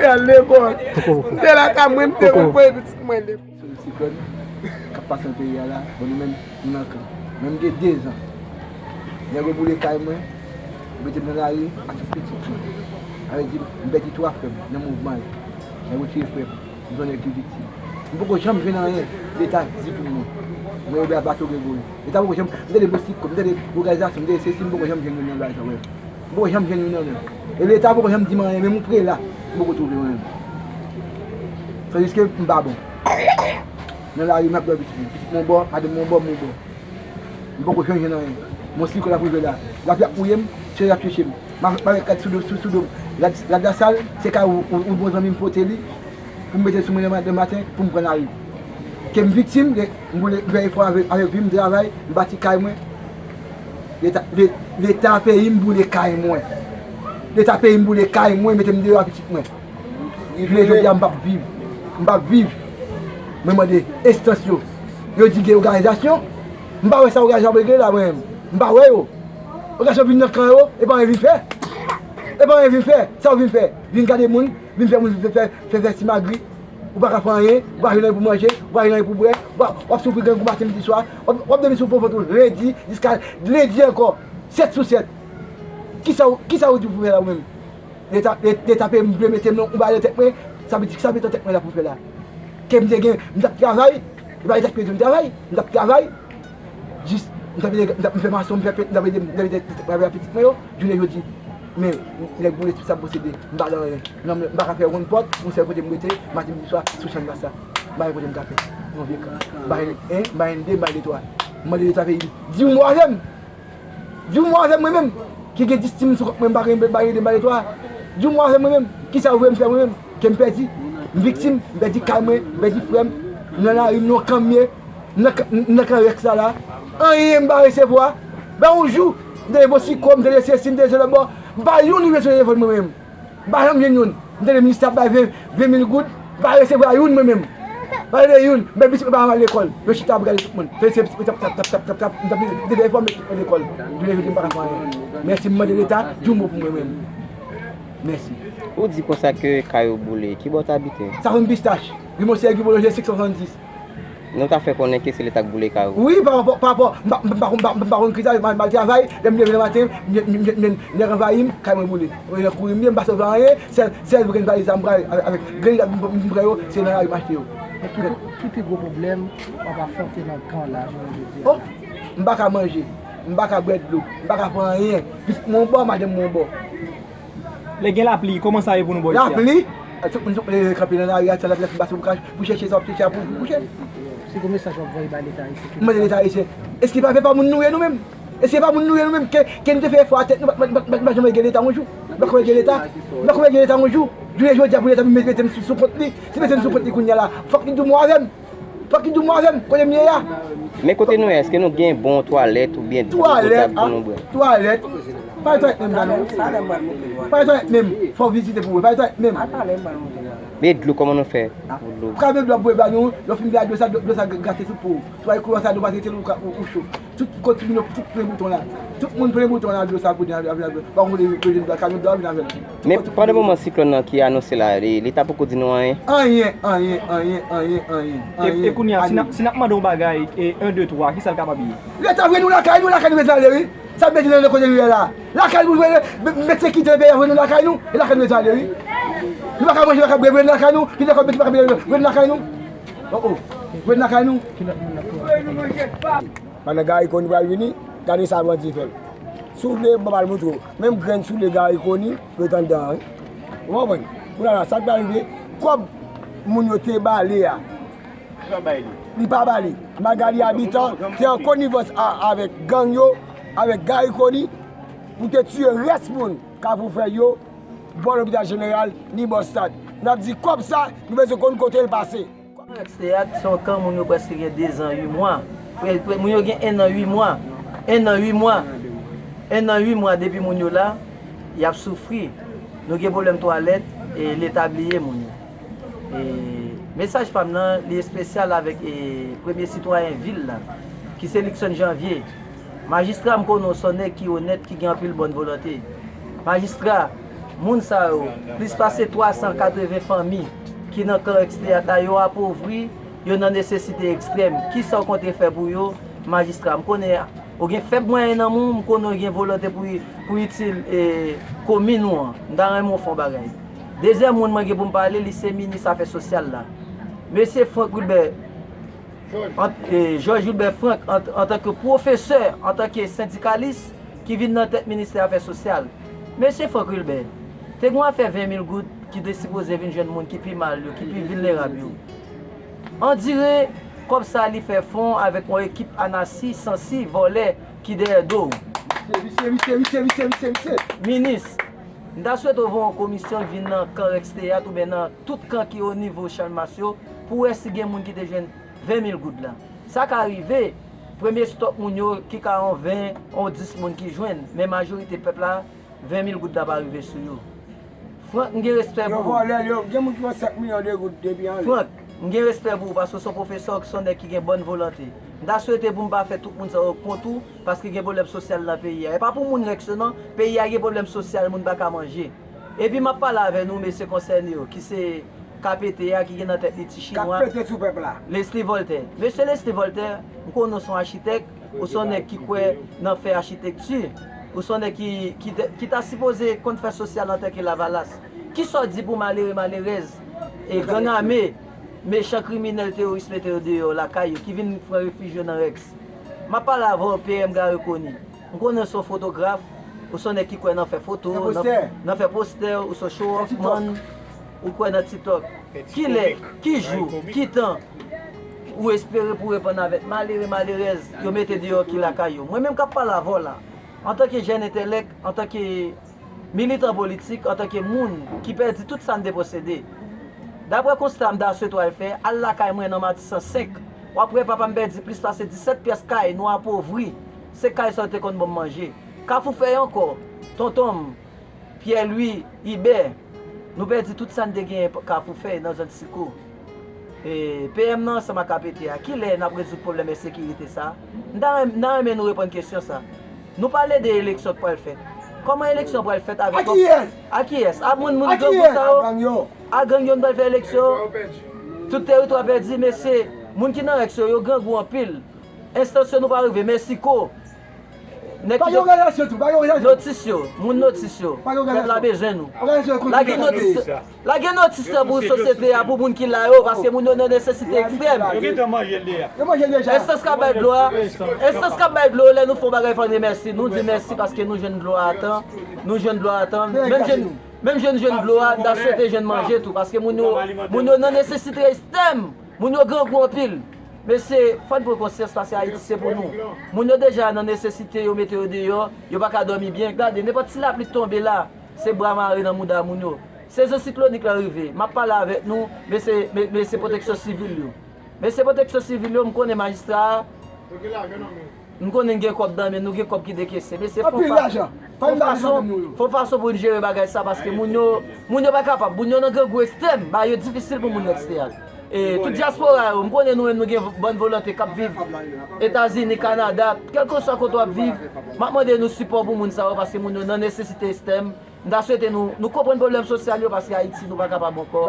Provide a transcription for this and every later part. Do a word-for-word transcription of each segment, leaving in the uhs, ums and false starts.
Al lekòl. M te lakay mwen, m te voye pitit mwen lekòl. Sou siklòn k ap pase nan peyi a la, bon, nou menm, nou nan kan. Menm gen dezan, nèg yo boule kay mwen, yo mete m nan lari ak tout pitit mwen. Sa vle di, m pèdi twa frè m nan mouvman yo. Nèg yo tiye frè m, m se yon nèg ki viktim. M poko janm jwenn anyen Leta di pou mwen. Mwen, yo ba bato gen gwo. Leta poko janm, m tande Bosiko, m tande òganizasyon, m tande sesi, m poko janm jwenn youn nan bagay sa yo. M poko janm jwenn youn nan yo. E Leta poko janm di m anyen, menm yon prela, m poko twouve mwen menm. Tandiske m pa bon. Nan lari, m ap dòmi pitit mwen. Pitit mwen yon bò, madanm mwen yon bò, m yon bò. M poko janm jwenn anyen. Yon siklòn ap rive la. Lapli ap wouye m, solèy ap cheche m. M avèk, m avèk rad sou do, sou, sou do m. Rad, rad la sal, se kay yon, yon, yon bon zanmi m pote li pou m mete sou mwen demen maten, pou m pran lari. Ke m viktim, ke m boule, m fè efò avèk, avèk vi m, m travay, m bati kay mwen. Leta, le-, Leta peyi m boule kay mwen. Leta peyi m boule kay mwen, mete m deyò ak pitit mwen. Jounen jodi a, m p ap viv. M p ap viv. Mwen mande enstans yo. Yo di gen òganizasyon. M pa wè sa òganizasyon ap regle la, mwen menm. M pa wè yo. Òganizasyon vin nan kan yo, e pa anyen vin fè. E pa anyen vin fè. Sa yo vin fè? Vin gade moun, vin fè moun fè, fè, fè, fè simagri. Ou pa ka fè anyen, ou pa jwenn anyen pou manje, ou pa jwenn anyen pou bwè, w ap, w ap soufri grangou maten, midi, swa, w ap, w ap dòmi sou po vant ou lendi jiska lendi ankò, sèt sou sèt. Kisa w, kisa w di pou fè la ou menm? Leta, le-, Leta peyi m vle mete m nan yon bagay nan tèt mwen, sa vle di kisa m mete nan tèt mwen la pou m fè la? Ke m te gen, m t ap travay, e pa Leta ki mete m travay, m t ap travay, jis, m t ap ede, m t ap, m fè mason, m fè pent, m t ap ede, m t ap ede, m t ap ede pitit mwen yo, jounen jodi, men, nèg boule tout sa m posede, m pa gen anyen. Non, m pa ka fè wonn pòt, yon sèl kote m rete, maten, midi, swa, sou chann bas la. M pa gen kote m ka fè. Yon vye kan. M pa gen, en, m pa gen de, m pa gen de twa. M mande Leta peyi m. Di yon mo avè m. Di yon mo avè m mwen menm. Ki gen dis timoun sou kont mwen, m pa gen, m pa gen de, m pa gen twa. Di yon mo avè m mwen menm. Kisa w vle m fè mwen menm? Ke m pèdi. M viktim, m pèdi kay mwen, m pèdi frè m. M nan lari, m nan kan m ye. M nan kan, m nan kan rèks la la. Anyen m pa resevwa. Ba yon jou, m te gen Bosiko, m te gen sesi, m te gen lòt bò. M pa youn rive sou telefòn mwen menm. M pa janm jwenn youn. M tande ministè ap bay ven, ven mil goud. M pa resevwa youn mwen menm. Pa tande youn. Men pitit mwen pa janm al lekòl. Yo chita ap gade tout moun. Tande se pitit mwen tap, tap, tap, tap, tap, tap. M t ap devye fòme pitit mwen lekòl. Jounen jodi m pa ka fè anyen. Mèsi, m mande Leta, di yon mo pou mwen menm. Mèsi. Ou di konsa ke kay ou boule. Ki bò w t abite? Sa konn Pistach. Ri Monseyè Guy Boulanger, senk san swasanndis. Nou ta fè konnen ke se Leta k boule kay ou. Wi, pa rapò, pa rapò, m pa, m pa, m pa, m pa konn ki sa, m al, m al travay, lè m leve nan maten, m jwenn, m jwenn, m jwenn nèg anvayi m, kay mwen boule. Mwen nan kouri m ye, m pa sove anyen, sèl, sèl grenn valiz la m pran avèk, avèk grenn li m, m pran yo, se nan lari m achte yo. Men ki, ki pi gwo pwoblèm w ap afwonte nan kan la, jounen jodi a? Oh, m pa ka manje, m pa ka bwè dlo, m pa ka fè anyen. Pitit mwen yon bò, madanm mwen yon bò. Lè gen lapli, kòman sa ye pou nou bò isi a? Lapli? Tout moun sot, eh, kanpe nan lari a, tann lapli a fin pase pou ka, pou chèche sa w ap chèche a pou, pou kouche. Se gwo mesaj w ap voye bay Leta ayisyen? M mande Leta ayisyen, èske pa, pa moun nou ye nou menm? Èske pa moun nou ye nou menm? Ke, ke nou te fè efò a tèt nou, pa, pa, pa, pa, pa janm gen Leta yon jou. Pa konn gen Leta. Pa konn gen Leta yon jou. Jounen jodi a pou Leta mete, mete m sou, sou kont li. Si mete m sou kont li kounye a la, fòk li di yon mo avè m. Fòk li di yon mo avè m, kote m ye a. Men kote nou ye, èske nou gen bon twalèt oubyen dlo potab pou nou bwè? Twalèt, ah, twalèt. Pa gen twalèt menm la non. Pa gen twalèt menm. Fò w vizite pou w wè. Pa gen twalèt menm. Men dlo, kòman nou fè pou dlo? Ou ka bwè dlo ap bwè ba nou, lè w fin bwè a dlo sa, dlo, dlo sa gate sou po w. Twalèt koulwa sa, dlo pa trete l, ou ka, ou, ou cho. Tout kote moun yo, tout plen bouton la. Tout moun plen bouton la, dlo sa pou vin avè l. Pa konn kote yo jwenn dlo a, kamyon dlo a vin avè l. Men pandan moman siklòn nan ki anonse la, e, Leta poko di nou anyen? Anyen, anyen, anyen, anyen, anyen. E, e kounye a, si n ap, si n ap mande yon bagay, e, en, de, twa, kisa l kapab ye? Leta voye nou lakay nou, lakay nou bezwen ale, wi. Sa m bezwen nan kote nou ye la. Lakay nou voye, m, m met sekirite nan peyi a, voye nou lakay nou, e lakay nou bezwen ale, wi. Nou pa ka manje, pa ka bwè, voye nou lakay nou, ki lekòl mete pa ka bwè, voye nou lakay nou. Oh, oh. Voye nou lakay nou. Pandan Garry Conille pral vini, gade sa bandi fè l. Si w vle, m pral montre w. Menm grenn soulye Garry Conille ret anndan an, wi. Ou konprann? Kounye a la, sa k pral rive, kòb moun yo te ba li a, li pa ba li. Magalie Habitant te an konivans a, avèk gang yo, avèk Garry Conille, pou te tiye rès moun Kafou Fèy yo, bò lopital jeneral, ni bò stad. N ap di kòb sa, nou bezwen konn kote l pase. Aneks Teyat se yon kan moun yo prèske gen dezan uit mwa. Prè-, prè-, moun yo gen ennan uit mwa. Ennan uit mwa. Ennan uit mwa depi moun yo la, y ap soufri. Nou gen pwoblèm twalèt e Leta bliye moun yo. E mesaj pa m nan, li espesyal avèk, e, premye sitwayen vil la, ki se Luckson Janvier. Majistra, m konnen w se yon nèg ki onèt, ki gen anpil bòn volonte. Majistra, Moun sa yo, plis pase twa san katreven fanmi ki nan kan Rèks Teyat la, yo apovri, yo nan nesesite ekstrèm. Kisa w konte fè pou yo, majistra? M konnen ou gen fèb mwayen nan men w, m konnen w gen volonte pou, pou itil, e, komin ou an. M ta renmen w fè yon bagay. Dezyèm moun mwen gen pou m pale, li se minis afè sosyal la. Mesye Franck Wilbert, ant-, e, Georges Wilbert Franck, ant-, antanke pwofesè, antanke sendikalis ki vin nan tèt ministè afè sosyal. Mesye Franck Wilbert, te gen yon afè ven mil goud ki te sipoze vin jwenn moun ki pi mal yo, ki pi vilnerab yo. Andire kòb sa li fè fon avèk yon ekip anasi, sansi, vòlè ki dèyè do w. Minis, m ta swete w voye yon komisyon vin nan kan Rèks Teyat oubyen nan tout kan ki o nivo Channmas yo pou wè si gen moun ki te jwenn ven mil goud la. Sa ka rive, premye stòk moun yo ki ka yon ven, yon dis moun ki jwenn, men majorite pèp la, ven mil goud la pa rive sou yo. Frank, m gen respè pou ou. Yo vòlè l, yo, gen moun ki pran senk milyon de goud depi anlè. Frank, m gen respè pou ou paske w se yon pwofesè, w se yon nèg ki gen bòn volonte. M ta swete pou m pa fè tout moun sa yo kont ou, paske gen pwoblèm sosyal nan peyi a. E pa pou moun Rèks yo non, peyi a gen pwoblèm sosyal, moun pa ka manje. Epi m ap pale avè nou, mesye konsène yo, ki se K P T a, ki gen nan tèt li ti chinwa, K P T sou pèp la. Leslie Voltaire. Mesye Leslie Voltaire, m konnen w se yon achitèk, ou se yon nèg ki kwè nan fè achitekti, ou se yon nèg ki, ki, te- ki ta sipoze konn fè sosyal antanke Lavalas. Kisa w di pou malere, malerèz, e gang ame, mechan kriminèl, teworis mete yo deyò lakay yo, ki vin pran refij yo nan Rèks? M ap pale avè w, P M Garry Conille. M konnen w se yon fotograf, ou se yon nèg ki kwè nan fè foto, nan, nan fè postè, ou se yon show off man, ou kwè nan TikTok. Kilè, ki jou, ki tan ou espere pou reponn avèk malere, malerèz yo mete deyò ki lakay yo? Mwen menm k ap pale avè w la, antanke jèn entèlèk, antanke militan politik, antanke moun ki pèdi tout sa n te posede. Daprè konsta m ta swete w al fè, al lakay mwen nan Matisan senk, w ap wè papa m pèdi plis pase disèt pyès kay, nou apovri. Se kay sa yo te konn ban m manje. Kafou Fèy ankò, tonton m, Pierre Louis Ibè, nou pèdi tout sa n te genyen Kafou Fèy nan zòn Siko. E, P M nan ansanm ak K P T a, kilè n ap rezoud pwoblèm ensekirite sa a? M ta renm-, m ta renmen nou reponn kesyon sa. Nou pale de eleksyon k pral fèt. Kòman eleksyon pral fèt avèk... A kiyès? A kiyès? A moun, moun grangou sa yo? A gang yo n pral fè eleksyon? Tout teritwa pèdi, mesye. Moun ki nan Rèks yo, yo grangou anpil. Enstans yo nou pa rive, men Siko. Nèg ki... Pa gen òganizasyon tou, pa gen òganizasyon. Notis yo, moun Notis yo. Pèp la bezwen nou. Lage notis, lage notis lan pou sosyete a, pou moun ki la yo, paske moun yo nan nesesite ekstrèm. Yo gentan manje l deja. Yo manje l deja. Enstans k ap bay dlo a, enstans k ap bay dlo, lè nou fè yon bagay fò n remèsye, nou di mèsi paske nou jwenn dlo a atan, nou jwenn dlo a atan. Menm jwenn, menm jwenn jwenn dlo a, n ta swete jwenn manje tou, paske moun yo, moun yo nan nesesite ekstrèm. Moun yo grangou anpil. Mesye, fò n pran konsyans paske Ayiti se pou nou. Moun yo deja nan nesesite, yo mete yo deyò, yo pa ka dòmi byen. Gade, nenpòt ti lapli tonbe la, se bra mare nan mouda moun yo. Sezon siklonik lan rive. M ap pale avèk nou, men se, men, men se pwoteksyon sivil yo. Men se pwoteksyon sivil yo, m konnen majistra a, m konnen n gen kòb nan men nou, gen kòb ki dekese. Mesye, fò fason, fò fason pou n jere bagay sa, paske moun yo, moun yo pa kapab. Moun yo nan grangou ekstrèm, bagay yo difisil pou moun Rèks Teyat. E tout dyaspora yo, m konnen nou menm nou gen bòn volonte k ap viv Etazini, Kanada, kèlkeswa kote w ap viv, m ap mande nou sipò pou moun sa yo, paske moun yo nan nesesite ekstrèm. M ta swete nou, nou konprann pwoblèm sosyal yo, paske Ayiti nou pa kapab ankò.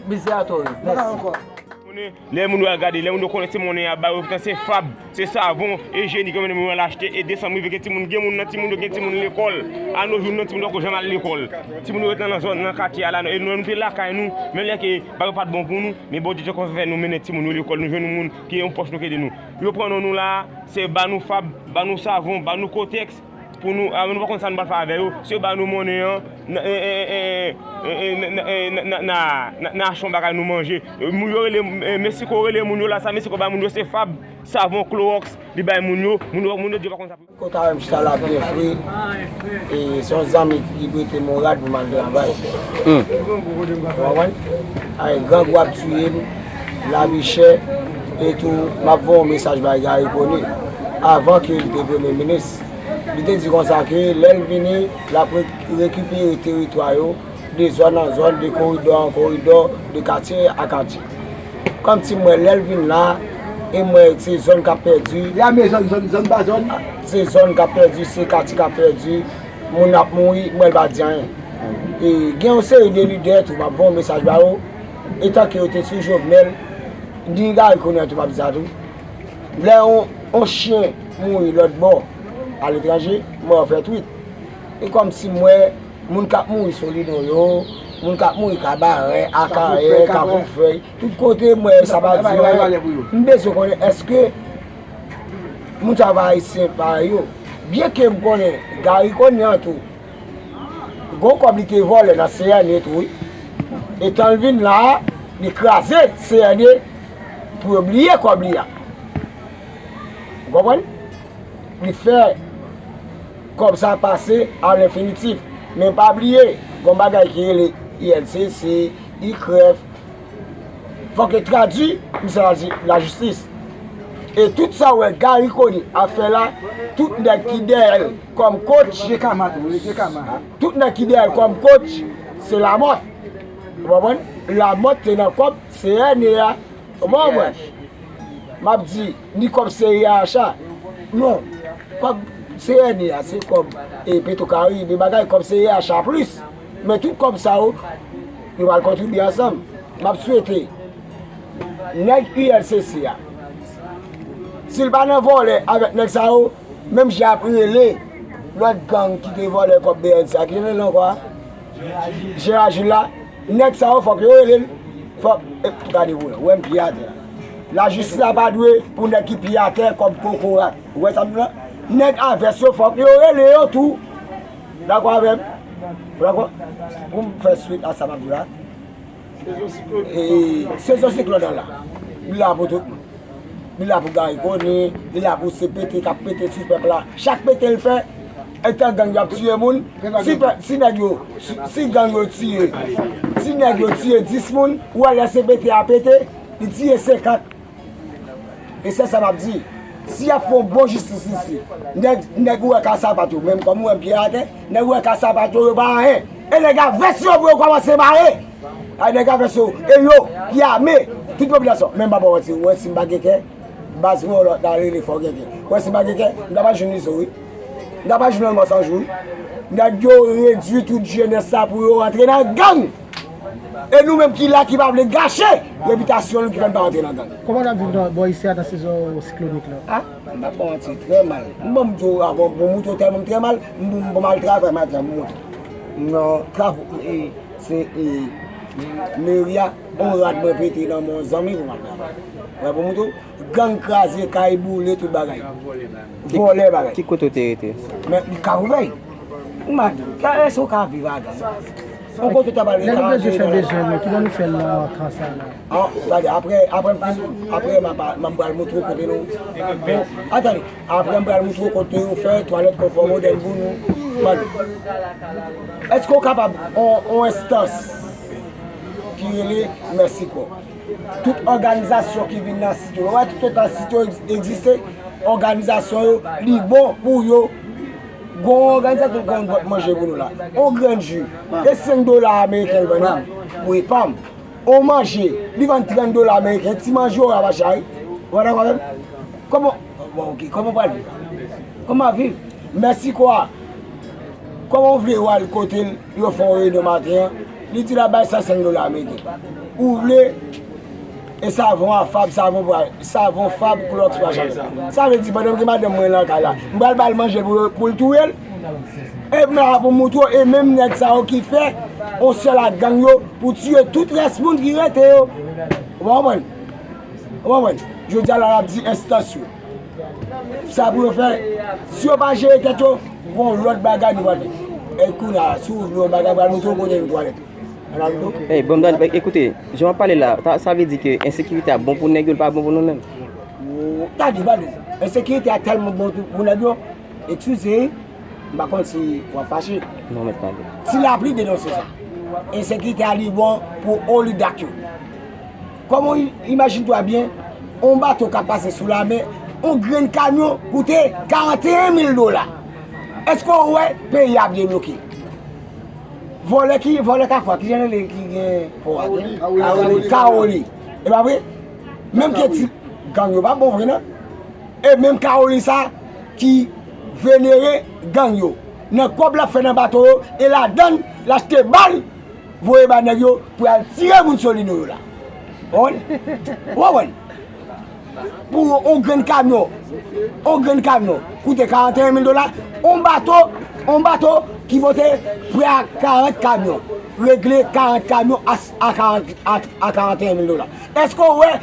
Mizè a twò rèd. Mèsi. Konnen, lè moun yo al gade, lè moun yo konnen se monnen y ap ba yo, poutan se fab, se savon, ejyenik, yo mennen moun yo al achte, e desanm rive, gen timoun, gen moun nan timoun yo, gen timoun lekòl. A no jou, nan timoun yo poko janm al lekòl. Timoun yo ret nan, nan zòn, nan katye a la, e nou, nou te lakay nou, menm lè ke bagay yo pa t bon pou nou, men Bondye te konn fè nou mennen timoun yo lekòl, nou jwenn yon moun ki gen yon pòch nou ki ede nou. Yo pran non nou la, se ba nou fab, ba nou savon, ba nou kotèks, pou nou, a, nou pa konn sa nou pral fè avè yo. Si yo ba nou monnen an, n, e, e, n, n, n, n, n, n, n achte yon bagay nou manje. Moun yo rele, e, Mèsiko rele moun yo la, sa Mèsiko bay moun yo se fab, savon, klowòks, li bay moun yo, moun yo, moun yo di yo pa konn sa pou... Kòm w ta wè m chita la byen fre, e se yon zanmi ki prete m yon rad pou m al travay. Ou konprann? Ay, grangou ap tiye m, lavi chè, e tou, m ap voye yon mesaj bay Garry Conille, avan ke l te premye minis. Li te di konsa ke lè l vini, l ap re-, rekipere teritwa yo, de zòn an zòn, de koridò an koridò, de katye a katye. Kòmsi m wè lè l vin la, e m wè se zòn k ap pèdi. Li ame zòn, zòn, zòn pa zòn. Se zòn k ap pèdi, se katye k ap pèdi, moun ap mouri, m wè l pa di anyen. E, gen yon seri de lidè tou, m ap voye yon mesaj ba yo. Etan ke yo te sou Jovenel, ni Garry Conille tou, m ap di sa tou. Lè yon, yon chen mouri lòt bò, aletranje, mwen fè tweet. E kòmsi m wè moun k ap mouri Solino yo, moun k ap mouri Kabarè, Akayè, Kafou Fèy, tout kote m wè sa pa di yo anyen. M bezwen konnen èske moun sa pa ayisyen parèy yo. Byenke m konnen Garry Conille an tou, gon kòb li te vòlè nan C N E tou, wi. Etan l vin la a, li kraze C N E pou yo bliye kòb li a. Ou konprann? Li fè kòb sa pase a lenfinitif. Men pa bliye, gon bagay ki rele I L C C, I C R E F, fòk yo tradui misye la, lajistis. E tout sa w wè Garry Conille ap fè la, tout nèg ki dèyè l kòm coach, tout nèg ki dèyè l kòm coach, se Lamòt. Ou konprann? Lamòt te nan kòb C N E a. Ou konprann? M ap di, ni kòb C I H a. Non. Kòb C N E a, se kòb, e, Petro Caribe, bagay kòb C I H a plis. Men tout kòb sa yo, yo pral kontribye ansanm. M ap swete nèg U L C C a, si l pa nan vòlè avèk nèg sa yo, menm jan ap rele lòt gang ki te vòlè kòb B N C a, ki jan l rele ankò a? Jera Jil la, nèg sa yo fòk yo rele l, fòk, e, gade pou wè, wè m pye atè la. Lajistis la pa dwe pou nèg ki pye atè kòm kokorat. Ou wè sa m di la? Nèg a vès yo fòk yo rele yo tou. Dakò avè m? Ou dakò? Pou m fè swit a sa m ap di la. E, sezon siklòn nan la. Li la pou tout moun. Li la pou Garry Conille, li la pou se pete k ap pete sou pèp la. Chak pete l fè, etan gang yo ap tiye moun, si pèp, si nèg yo, si, si gang yo tiye, si nèg yo tiye dis moun, ou wè lè se pete a pete, li tiye senkant. E se sa m ap di. Si y ap fè yon bon jistis isit, nèg, nèg ou wè ka sapat yo, menm kòm ou wè m pye atè, nèg ou wè ka sapat yo, yo pa anyen. E nèg a vès yo pou yo kòmanse bare. Ay, nèg a vès yo, e yo ki ame tout popilasyon. Men m pa ba w manti, ou wè si m pa gen kè, baz mwen w lòt la rele fò gen kè. Ou wè si m pa gen kè, m ta pa jwenn Izo, wi. M ta pa jwenn Mò Sanjou, wi. Nèg yo redui tout jenès la pou yo rantre nan gang. E nou menm ki la ki pa vle gache repitasyon nou ki fè n pa rantre nan gang. Kòman n ap viv nan bò isi a nan sezon siklonik la? A, m p ap ba w manti, trè mal. M ban m di w avan, pou mouton tèlman m trè mal, m pou m al travay maten an pou mouton. Non, travay, e, se, e, meri a, on rad mwen pete nan men yon zanmi pou m al travay. Wè pou mouton, gang kraze kay, boule tout bagay. Vòlè bagay. Ki kote w te rete? Men, li ka ouvè. Ou mande, ka èske w ka viv a gang? On kote w ta pral rete. Lè nou bezwen fè bezwen nou, kijan nou fè l nan ka sa la? An, gade, apre, apre m fin, apre m a pa, m pral montre w kote nou. Bon, a, tande, apre m pral montre w kote yo fè twalèt konfò modèn pou nou. Mande. Èske w kapab, on, on enstans ki rele Mèsikò? Tout òganizasyon ki vin nan sit yo, ou wè, toutotan sit yo egz-, egziste, òganizasyon yo, li bon pou yo. Gon òganizasyon ki konn pot manje pou nou la. On grenn ji, e senk dola ameriken l vann li pou epam. On manje, li vann trant dola ameriken, ti manje w a pa chè, wi. Ou pa dakò avè m? Kòman, bon, ok, kòman w pral viv? Kòman w ap viv? Mèsikò a, kòman w vle w al kote l, yo fè yon reyinyon maten an, li di l ap bay san senk dola ameriken. Ou vle, e savon a Fab, savon pral, savon Fab, Klòks pa janm. Sa vle di, pandan m gen madanm mwen nan kay la, m pral ba l manje pou, pou l touye l? E m la pou m moutre w, e menm nèg sa yo ki fè on sèl ak gang yo pou tiye tout rès moun ki rete yo. Ou pa konprann? Ou konprann? Jodi a la, n ap di enstans yo. Sa pou yo fè, si yo pa jere tèt yo, gon lòt bagay nou pral fè. E kounye a, si w vle yon bagay, m pral montre w kote nou twalèt. Ann al tou. Ey, bon, dan, e, ekoute, jan w ap pale la, ta, sa vle di ke ensekirite a bon pou nèg yo, l pa bon pou nou menm? Ou, tande, tande. Ensekirite a tèlman bon pou, pou nèg yo, eskize, m pa konn si w ap fache. Non, mèt pale. Ti Lapli denonse sa. Ensekirite a li bon pou oligat yo. Kòman w i-, imajine twa byen, on bato k ap pase sou lamè, on grenn kamyon koute karanteyen mil dola. Èske w wè peyi a ap debloke? Vòlè ki, vòlè Kafou a, ki jan l rele ki gen pò a? Kawoli. Kawoli. E pa vre? Menm ke ti gang yo pa bon vre non. E menm Kawoli sa ki venere gang yo. nan kòb l ap fè nan bato yo, e ladann l achte bal, voye bay nèg yo pou y al tire moun Solino yo la. Ou konprann? Ou konprann? Pou yon grenn kamyon, yon grenn kamyon koute karannteyen mil dola, yon bato, yon bato ki pote prè a karant kamyon, regle karant kamyon a, a karant, a, a karannteyen mil dola. Èske w wè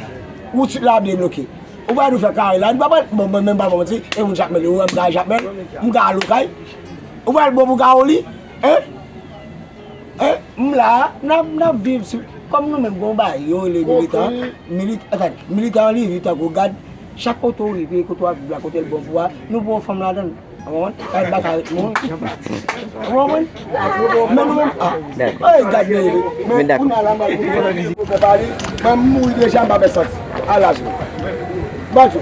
wout la ap debloke? Ou pa nou fè kare la, nou pa pral, bon, mwen menm pa manti, e moun Jakmèl, ou wè m kare Jakmèl, m ka al okay, ou pral bon pou Kawoli, en? En? M la, n ap, n ap viv sou, kòm nou menm, gon bagay, yo rele militan, milit-, atan, militan an li viv tankou gad, chak kote w rive, kote w ap viv la, kote l bon pou a, nou pran yon fanm ladan l. Ou konprann? Kay baka ret moun. Ou konprann? Men nou menm, ah. Ay, gad men, men kounye a la, m ap pale, mwen m mouri deja, m pa pè santi. A laj mwen. Bann sou.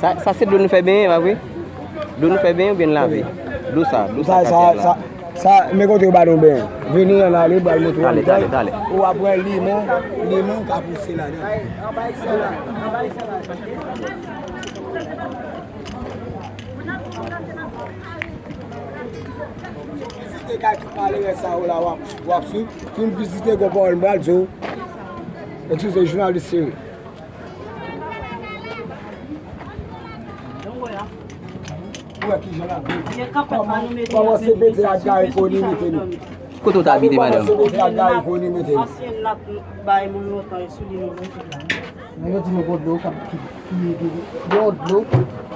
Sa, sa se dlo nou fè benyen, pa vre? Dlo nou fè benyen oubyen n lave? Dlo sa, dlo sa, sa, sa, sa, men kote yo ba nou benyen. Vini, ann ale, pral montre w. Ale, ale, ale. Ou ap wè limon, limon ka pouse ladan. Vizite kay tout malerè sa yo la, w ap, w ap swiv. Fin vizite, gon pawòl m pral di w. Eskize, jounalis seri. Ou wè kijan l ap viv. Kòman, kòman se pete ak Gary Conille mete nou? Kote w t abite, madanm? Kòman se pete ak Gary Conille mete nou? Ansyen nat bay moun lontan, e sou li nou rete la. Men yo di nou gon dlo k ap, ki, ki, ki, gen yon dlo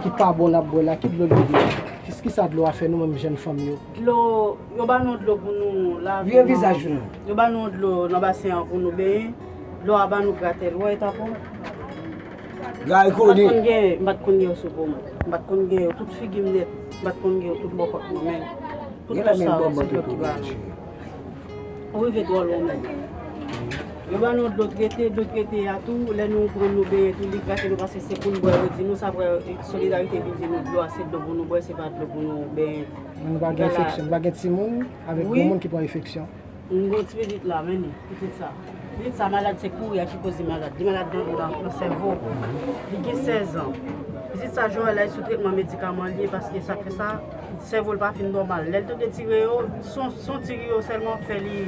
ki pa bon n ap bwè la, ki dlo li ye? Kis-, kisa dlo a fè nou menm jèn fanm yo? Dlo, yo ba nou dlo pou nou lave. Vire vizaj ou non. Yo ba nou dlo nan basen an pou nou benyen. Dlo a ba nou gratèl. Ou wè eta po m? Gay Koni. M pa t konn gen, m pa t konn gen yo sou po mwen. M pa t konn gen yo tout figi m nèt. M pa t konn gen yo tout bòkòt mwen, men tout sa se dlo ki ba nou. Ou rive twò lwen menm. Yo ba nou dlo trete, dlo trete a tou, lè nou pran nou benyen tou, li grate nou paske se pou n bwè, yo di nou sa, apre Solidarité vin di nou dlo a se dlo pou nou bwè, se pa dlo pou nou benyen. Men nou pa gen enfeksyon, nou pa gen timoun avèk granmoun ki pran enfeksyon. M gon ti pitit la, men li, pitit sa. Pitit sa malad, se kouri a ki koz li malad. Li malad nan, nan, nan sèvo. Li gen sèz an. Pitit sa, Joël la, li sou tretman medikaman li ye, paske sa k fè sa, sèvo l pa fin nòmal. Lè l tande tire yo, se yon, se yon tire yo sèlman fè li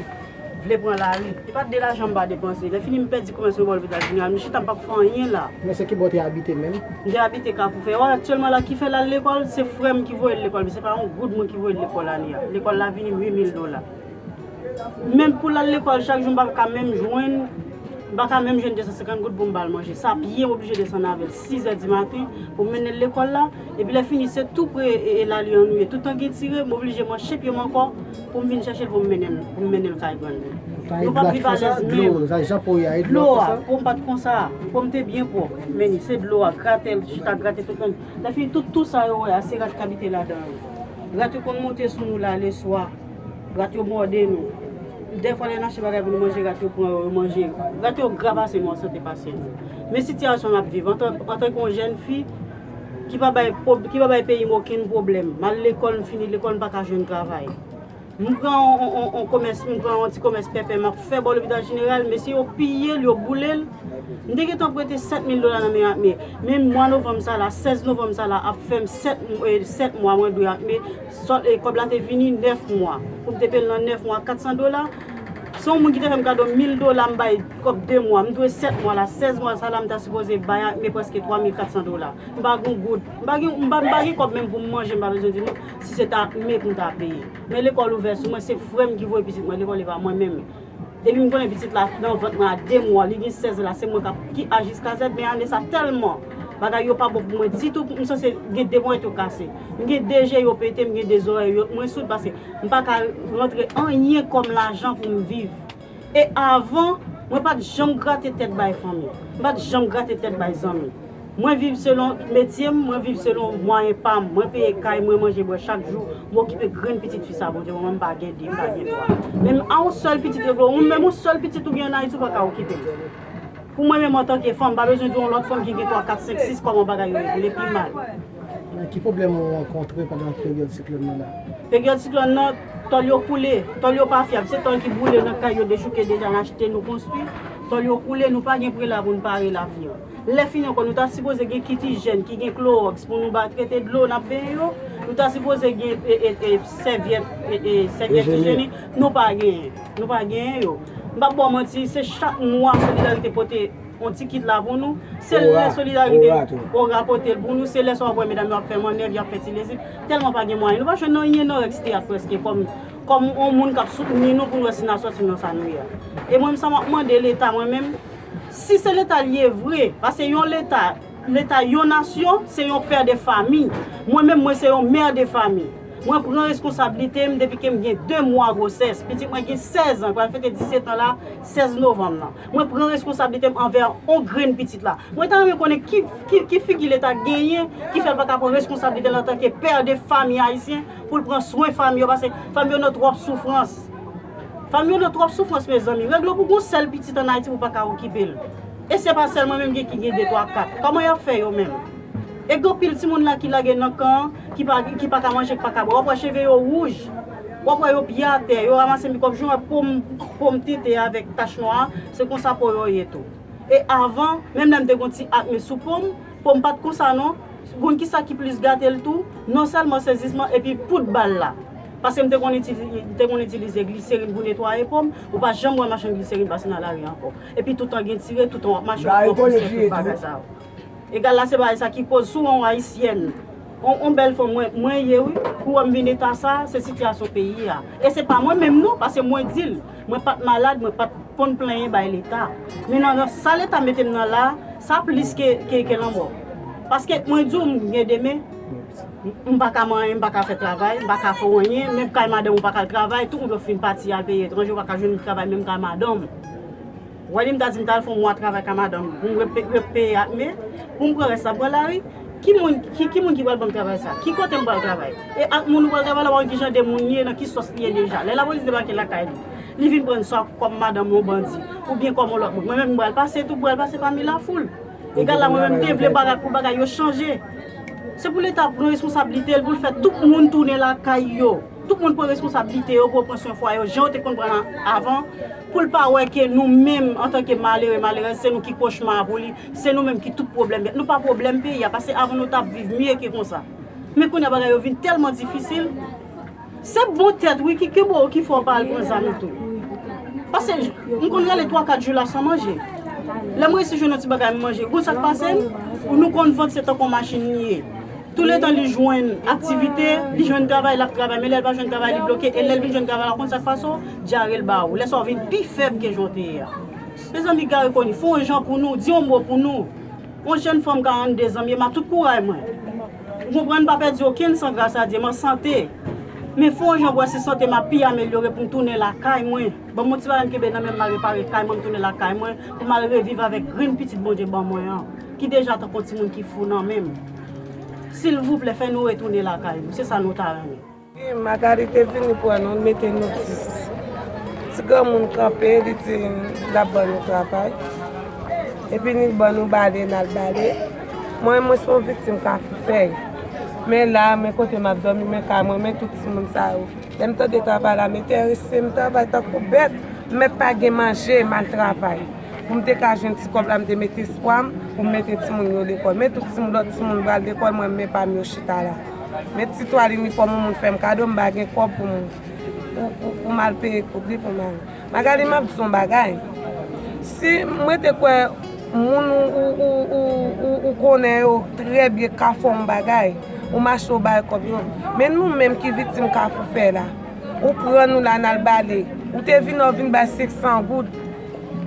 vle pran lari. E pa de lajan m pa depanse. Lè fini m pèdi komès mwen bò lopital jeneral, m chita m p ap fè anyen la. Men se ki bò w te abite menm? M te abite Kafou Fè. Wè, aktyèlman la, ki fè l al lekòl, se frè m ki voye l lekòl, men se pa yon goud mwen ki voye l lekòl ane a. Lekòl la vini uit mil dola. Menm pou l al lekòl chak jou, m pa ka menm jwenn, m pa ka menm jwenn de san senkant goud pou m ba l manje. Se a pye m oblije desann avè l, sizè di maten, pou m mennen l lekòl la. Epi lè fini, se tou pre e, e Lali an nou ye. Toutan gen tire, m oblije manche pye m ankò pou m vin chèche l, pou m mennen l, pou m mennen l kay grann li. Nou p ap viv alèz menm. Dlo a, po m pa t konsa, po m te byen pwòp. Men se dlo a, grate l, chita grate tout moun. Lè fini, tout tou sa yo wè a, se rat k abite ladan yo. Rat yo konn monte sou nou la leswa. Rat yo mòde nou. Dèfwa lè n achte bagay pou nou manje, rat yo pran yo, yo manje. Rat yo gra pase nou, an sante pase nou. Men sitiyasyon n ap viv, antan, antanke yon jèn fi ki pa bay pwob-, ki pa bay peyi m okenn pwoblèm. M al lekòl, m fini lekòl, m pa ka jwenn travay. M pran yon, yon, yon, yon komès, m pran yon ti komès pèpè, m ap fè bò lopital jeneral, mesye yo piye l, yo boule l. M te gentan prete sèt mil dola nan men Akme. Men mwa novanm sa la, sèz novanm sa la, ap fè m sèt, eh, sèt mwa mwen dwe Akme. Sòt, eh, kòb la te vini nèf mwa. Pou m te peye l nan nèf mwa, kat san dola. Se yon moun ki te fè m kado mil dola, m bay kòb de mwa. M dwe sèt mwa la, sèz mwa sa la, m ta sipoze bay Akme prèske twa mil kat san dola. M pa gen goud. M pa gen, m pa, m pa gen kòb menm pou m manje, m pa bezwen di nou, si se ta Akme pou m ta peye. Men lekòl ouvè sou mwen, se frè m ki voye pitit mwen lekòl, e pa mwen menm. Depi m konnen pitit la nan vant mwen a de mwa, li gen sèz la, se mwen k ap, ki A jiska zèd, men ane sa tèlman bagay yo pa bon pou mwen ditou, m sanse gen de ponyèt yo kase. M gen de je yo pete, m gen de zòrèy yo, mwen soud paske m pa ka rantre anyen kòm lajan pou m viv. E avan, mwen pa t janm grate tèt bay fanmi. M pa t janm grate tèt bay zanmi. Mwen viv selon metye m, mwen viv selon mwayen pa m. Mwen peye kay, mwen manje, bwè chak jou. Mwen okipe grenn pitit fi sa Bondye ban mwen, m pa gen de, m pa gen twa. Menm a yon sèl pitit yo vle, ou menm yon sèl pitit ou gen an Ayiti, ou pa ka okipe l. Pou mwen menm antanke fanm, m pa bezwen di yon lòt fanm ki gen twa, kat, senk, sis kòman bagay yo ye pou li pi mal. Men Ki pwoblèm ou rankontre pandan peryòd siklòn nan la? Peryòd siklòn nan, tòl yo koule, tòl yo pa fyab, se tòl ki boule nan kay yo, dechouke deja, n achte, nou konstwi. Tòl yo koule, nou pa gen prela pou n pare lavi an. Lè fini ankò, nou ta sipoze gen kit ijyèn ki gen klowòks pou nou ba trete dlo n ap benyen yo. Nou ta sipoze gen e, e, e, sèvyèt e, e, sèvyèt ijyenik. Nou pa genyen. Nou pa genyen yo. M p ap ba w manti, se chak mwa Solidarite pote yon ti kit la pou nou. Se lè Solidarite, ora, pote l pou nou, se lè sa w ap wè medam yo ap fè mannèv, y ap fè ti lezip. Tèlman pa gen mwayen. Nou pa jwenn anyen nan Rex Teyat prèske kòm, kòm yon moun k ap soutni nou pou n wè si n a sòti nan sa nou ye a. E mwen menm sa m ap mande Leta mwen menm, si se Leta l ye vre, paske yon Leta, Leta yon nasyon, se yon pè de fami. Mwen menm, mwen se yon mè de fami. Mwen pran reskonsablite m depi ke m gen de mwa gwosès. Pitit mwen gen sèz an, pral fete disèt an la, sèz novanm nan. Mwen pran reskonsablite m anvè yon grenn pitit la. Mwen ta renmen konnen ki, ki, ki figi Leta genyen ki fè l pa ka pran reskonsablite l antanke pè de fami ayisyen pou l pran swen fanmi yo, paske fanmi yo nan twòp soufrans. Fanmi yo nan twòp soufrans, mezanmi. Règle pou gon sèl pitit ann Ayiti pou pa ka okipe l. E se pa sèl mwen menm gen ki gen de, twa, kat. Kòman y ap fè yo menm? E gen anpil timoun la ki lage nan kan, ki pa, ki pa ka manje, ki pa ka bwè. W ap wè cheve yo wouj. W ap wè yo pye atè, yo ranmase mikwòb, jan w wè pom, pom tete avèk tach nwa, se konsa po yo ye tou. E avan, menm lè m te gon ti akne sou po m, po m pa t konsa non. Konn kisa ki plis gate l tou? Non sèlman sezisman epi poud bal la. Paske m te konn itilize, m te konn itilize gliserin pou netwaye po m, ou pa janm wè machann gliserin pase nan lari ankò. Epi toutan gen tire, toutan w ap mache, w ap pran pousèt, tout bagay sa yo. Egal la se bagay sa ki koz sou yon ayisyèn. On, on bèl fanm mwen, mwen ye wi. Pou wè m vin eta sa, se sitiyasyon peyi a. E se pa mwen menm non, paske mwen di l. Mwen pa t malad, mwen pa t konn plenyen bay Leta. Men nan sa Leta mete m nan la, sa plis ke, ke, ke lanmò. Paske mwen di w, m gen de men, m pa ka manyen, m pa ka fè travay, m pa ka fè anyen, menm kay madanm ou pa ka al travay, tout moun yo fin pati al peyi etranje, ou pa ka jwenn travay menm kay madanm. Ou wè li m ta di m t al fè yon mwa travay kay madanm pou m ret pe-, ret peye ak men, pou m pran rès la m pran lari. Ki moun, ki, ki moun ki pral ban m travay sa? Ki kote m pral travay? E ak moun ou pral travay la, ou pa konn ki jan de moun li ye, nan ki sòs li ye deja. Lè lapolis debake lakay li, li vin pran swa kòm madanm yon bandi, oubyen kòm yon lòt moun. Mwen menm m pral pase tou, m pral pase pami lafoul. Egal la, mwen menm m te vle bagay pou bagay yo chanje. Se pou Leta pran responsablite l, pou l fè tout moun tounen lakay yo. Tout moun pran responsablite yo pou yo pran swen fwaye yo, jan yo te konn pran l avan, pou l pa wè ke nou menm, antanke malere, malerèz, se nou ki kochma pou li, se nou menm ki tout pwoblèm. Nou pa pwoblèm peyi a, paske avan nou t ap viv mye ke konsa. Men kounye a bagay yo vin tèlman difisil. Se bon tèt wi ki kenbe w ki fè w pa al pran zam tou. Paske m konn rele twa kat jou la san manje. Lè m resi jwenn yon ti bagay m manje, ou konn sa k pase m? Nou konn vant se tankou yon machin li ye. Touletan li jwenn aktivite, li jwenn travay, l ap travay, men lè l pa jwenn travay, li bloke, e lè l vin jwenn travay la, ou konn sa k pase w? Dyare l ba ou. Lè sa w vin pi fèb ke jan w te ye a. Mezanmi, Garry Conille, fè yon jan pou nou, di yon mo pou nou. Yon jèn fanm karannde zan m ye, m a tout kouray mwen. Ou konprann, m pa pèdi okenn san gras a Dye, m an sante. Men fè yon jan pou wè si sante m ap pi amelyore pou m tounen lakay mwen. Ban m yon ti bagay m kenbe nan men m, m al repare kay mwen, m tounen lakay mwen, pou m al reviv avèk grenn pitit Bondye ban mwen an, ki deja tankou yon timoun ki fou nan men m. Silvouplè, fè nou retounen lakay nou, se sa nou ta renmen. Wi, Magali te vini pran nou, l mete nou dis. Ti granmoun kanpe, li di l ap ban nou travay. Epi li ban nou bale, n al bale. Mwen, mwen se yon viktim Kafou Fèy. Men la, men kote m ap dòmi, men kay mwen, men tout timoun sa yo. Lè m tande travay la, m enterese, m travay tankou bèt. M mèt pa gen manje, m al travay. Pou m te ka jwenn ti kòb la, m te met espwa m pou m mete timoun yo lekòl. Men tout timoun, lòt timoun pral lekòl, mwen, m men pa m yo chita la. Men ti twal inifòm yon moun fè m kado, m pa gen kòb pou m, pou, pou, pou m al peye kout li pou m al. Magali, m ap di w yon bagay. Si mwen te kwè moun ou, ou, ou, ou, ou, ou konnen yo trè byen ka fè yon bagay, ou mache ou bay kòb yo. Men nou menm ki viktim Kafou Fèy la, ou pran nou la, n al bale. Ou te vin, ou vin bay senk san goud.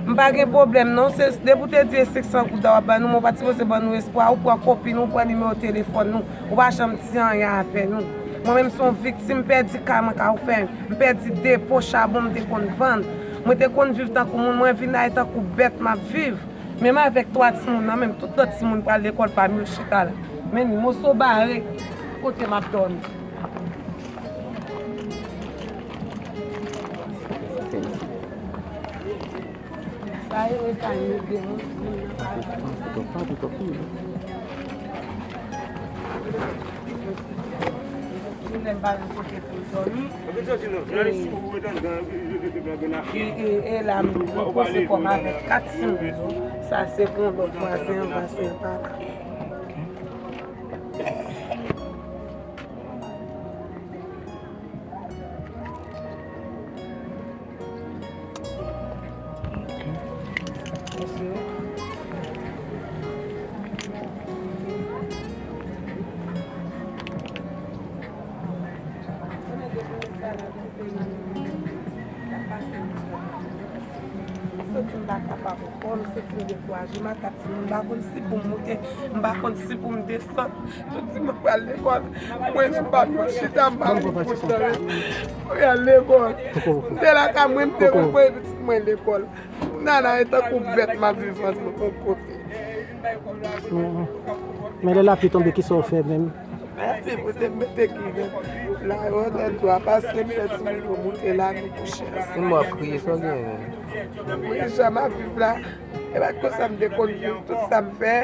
M pa gen pwoblèm non, se depi w te di e senk san goud la w ap ban nou, men w pa t sipoze ban nou espwa, ou pran kopi nou, ou pran nimewo telefòn nou, ou pa janm di anyen avè nou. Mwen menm se yon viktim, m pèdi kay mwen, Kafou Fèy, m pèdi depo chabon m te konn vann. Mwen te konn viv tankou moun, mwen vin la e tankou bèt m ap viv. Menm avèk twa timoun nan, menm tout lòt timoun pral lekòl pa m yo chita la. Men moso bare kote m ap dòmi. Sa e reta yon de moun. M pa gen kote pou l dòmi. E, e, e, e la, m, m poze kò m avèk kat timoun yo. Sa se pou yon lòt vwazen, vwazen pa la. M santi m pa kapab ankò, m santi m dekouraje, m ak kat timoun, m pa konn si pou m moute, m pa konn si pou m desann. Tout timoun pral lekòl, mwen menm pa m yo chita, m pa konn pou m al lekòl. M te lakay mwen, m te voye pitit mwen lekòl. Nana, e tankou bèt m ap viv antre yon kote. Men lè lapli tonbe, kisa w fè menm? Lapli pote m mete kiven. La, yo nan dwa pase, m fè timoun yo moute la, nou kouche ansanm. Timoun ap kriye, sa w genyen? Wi, jan m ap viv la, e pa t konsa m te konn viv. Tout sa m fè,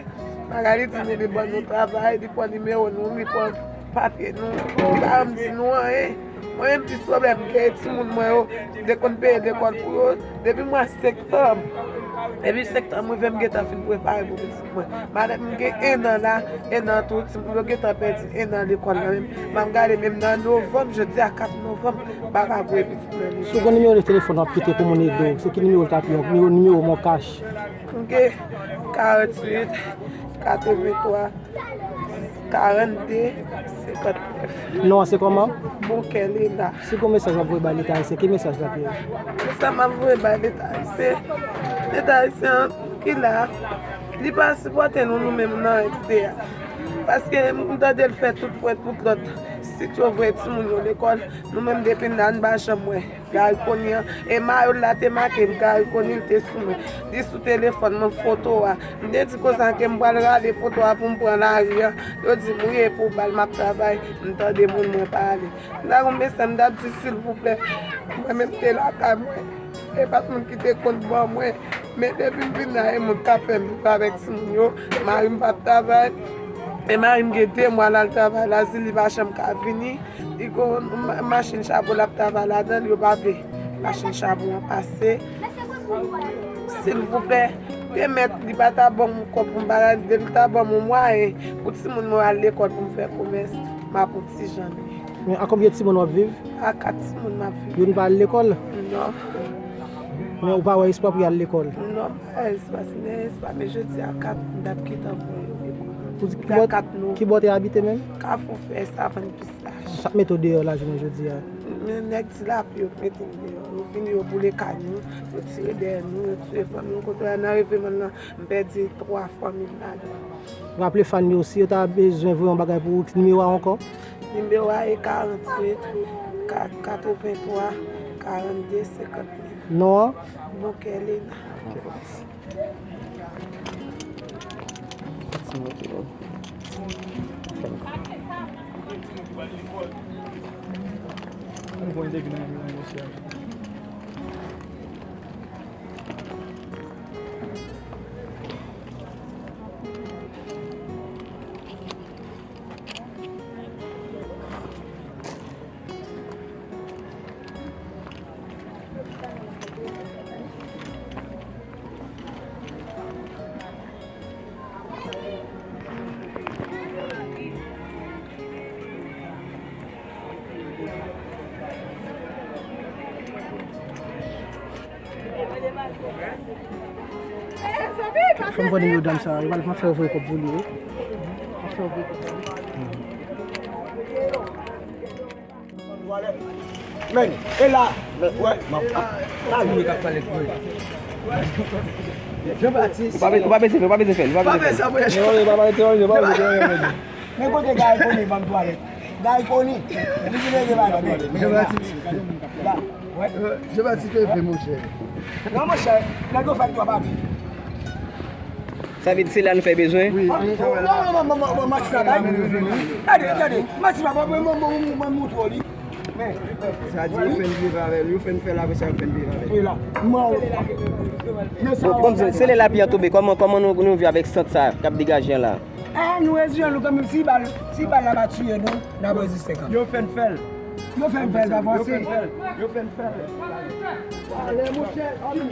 Magali di nou li ban nou travay, li pran nimewo nou, li pran papye nou, li pa janm di nou anyen. Mwen menm, plis pwoblèm m gen, timoun mwen yo, m te konn peye lekòl pou yo depi mwa septanm. Depi septanm rive, m gentan fin prepare pou pitit mwen. Madanm m gen ennan la, ennan tou, timoun yo gentan pèdi ennan lekòl la menm. M ap gade menm nan novanm, jodi a kat novanm, m pa ka voye pitit mwen lekòl. Si w gen nimewo de telefòn w ap kite pou moun ede w, se ki nimewo l t ap ye? Nimewo, nimewo Moncash. M gen karanntuit, katrevenntwa, karannde, senkantnèf. Non an se kòman? Bonkè Lena. Si gon mesaj w ap voye bay Leta ayisyen, ki mesaj l ap ye? Mesaj m ap voye bay Leta ayisyen, Leta ayisyen an ki la, li pa sipòte nou, nou menm nan S D A. Paske m tande l fè tout pwent, tout lòt sit yo voye timoun yo lekòl, nou menm depi n la, n pa janm wè. Garry Conille an, e mayo l la te make m Garry Conille, l te sou mwen. Li sou telefòn mwen, foto a. M te di konsa ke m pral rale foto a pou m pran lari a. Yo di m, wi, e pou bal m ap travay. M tande moun mwen pale. M ta konn mesaj, m t ap di, silvouplè, mwen menm te lakay mwen. E pa t moun ki te konn ban mwen. Men depi m vin la, e moun k ap fè m viv avèk timoun yo. Mari m p ap travay. E mari m gen de mwa l al travay Lazil, li pa janm ka vini. Li gon ma-, machin chabon l ap travay ladan l, yo pa vle machin chabon an pase. Silvouplè, pèmèt li pa ta ban m kòb pou m bagay, depi l ta ban m yon mwayen pou timoun mwen al lekòl pou m fè komès, m ap yon ti jan li. Men a konbyen timoun w ap viv? A kat timoun m ap viv. Youn pa al lekòl? Non. Men ou pa wè espwa pou y al lekòl? Non, m pa wè espwa, si m te gen espwa, men jodi a kat, m t ap gentan voye yo lekòl. Jodi a kat nou. Ki bò w te abite menm? Kafou Fè, Savann Pistach. Sa k mete w deyò lajounen jodi a? Men nèg Ti Lapli yo k mete m deyò. Yo vini, yo boule kay nou, yo tire dèyè nou, yo tiye fanmi nou. Kote a nan Reveman nan, m pèdi twa fanmi m ladan. Raple fan yo, si yo ta bezwen voye yon bagay pou ou, nimewo a ankò? Nimewo a e karanntuit, ka-, katrevenntwa, karannde, senkantnèf. Non an? Bonkè Lena. Fò m pran nimewo dam sa, yo pral fè yo voye kòb pou li, wi. Fè yo voye kòb pou li. Men, e la, wè, m ap, ap, talè. Jean Baptiste. Ou pa be-, ou pa bezwen fè, ou pa bezwen fè, ou pa bezwen fè. Non, non, pa pale, pa pale, pa pale. Men kote Garry Conille ban m twalèt? Garry Conille, li vin rele bagay, men, men, la, la, wè. Jean Baptiste te fè, monchè. Non, monchè, nèg yo fè twa papye. Sa vle di se la nou fè bezwen? Wi, ann travay la. Non, non, non, non, non, Mati la bay. Gade, gade, Mati la bay, mwen, mwen, mwen, mwen montre w li. Men, sa di yo fè n viv avè l, yo fè n fè l, apre sa yo fè n viv avè l. E la, mwen, men sa. Bon, bon, se lè lapli an tonbe, kòman, kòman nou, nou viv avèk sant sa k ap degaje an la? Ah, nou reziste, nou kanmenm. Si bal, si bal la pa tiye nou, n ap reziste kanmenm. Yo fè n fè l. Yo fè n fè l, pa fòse. Yo fè n fè l. Yo fè n fè l. Ale, monchè, ale.